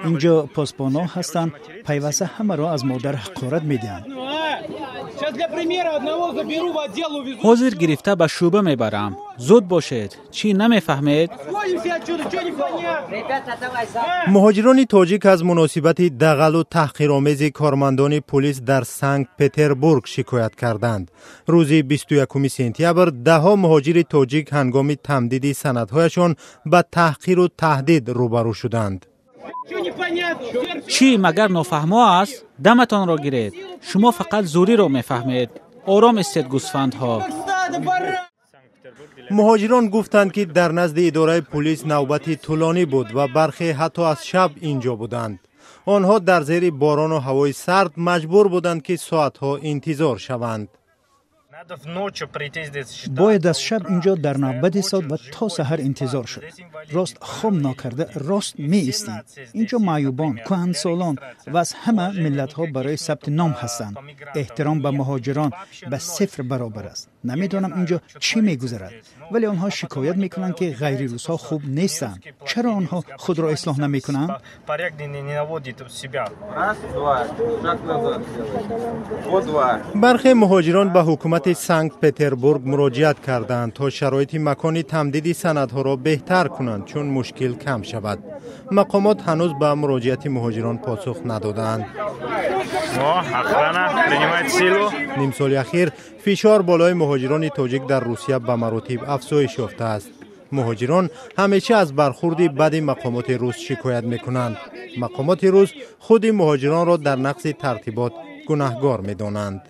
Инҷо посбонҳо ҳастанд, пайваста ҳамаро аз модар ҳақорат медиҳанд. Ҳозир гирифта ба шӯъба мебарам. Зуд бошед, чӣ намефаҳмед? Муҳоҷирони тоҷик аз муносибати дағалу таҳқиромези кормандони пулис дар Санкт Петербург шикоят карданд. Рӯзи 21 сентябр даҳҳо муҳоҷири тоҷик ҳангоми тамдиди санадҳояшон ба таҳқиру таҳдид рӯбарӯ шуданд. Чӣ, магар нофаҳмо аст? Даматонро гиред. Шумо фақат зӯриро мефаҳмед. Ором истед, гӯсфандҳо. Муҳоҷирон гуфтанд, ки дар назди идораи пулис навбати тӯлонӣ буд ва бархе ҳатто аз шаб ин ҷо буданд. Онҳо дар зери борону ҳавои сард маҷбур буданд, ки соатҳо интизор шаванд. Бояд аз шаб инҷо дар навбат истод ва то саҳар интизор шуд. Рост хоб нокарда рост меистем. Инҷо маъюбон, кӯҳансолон ва аз ҳама миллатҳо барои сабти ном ҳастанд. Эҳтиром ба муҳоҷирон ба сифр баробар аст. Намедонам, инҷо чӣ мегузарад, вале онҳо шикоят мекунанд, ки ғайрирусҳо хуб нестанд. Чаро онҳо худро ислоҳ намекунанд? Раз, два, шаг назад. Вот два. Бархе муҳоҷирон ба ҳукумати Санкт Петербург муроҷиат карданд, то шароити макони тамдиди санадҳоро беҳтар кунанд, чун мушкил кам шавад. Мақомот ҳанӯз ба муроҷиати муҳоҷирон посух надодаанд. Охрана принимает силу. Нимсоли ахир фишор болои муҳоҷирони тоҷик дар Русия ба маротиб афзоиш ёфтааст. Муҳоҷирон ҳамеша аз бархурди бади мақомоти рус шикоят мекунанд. Мақомоти рус худи муҳоҷиронро дар нақзи тартибот гунаҳгор медонанд.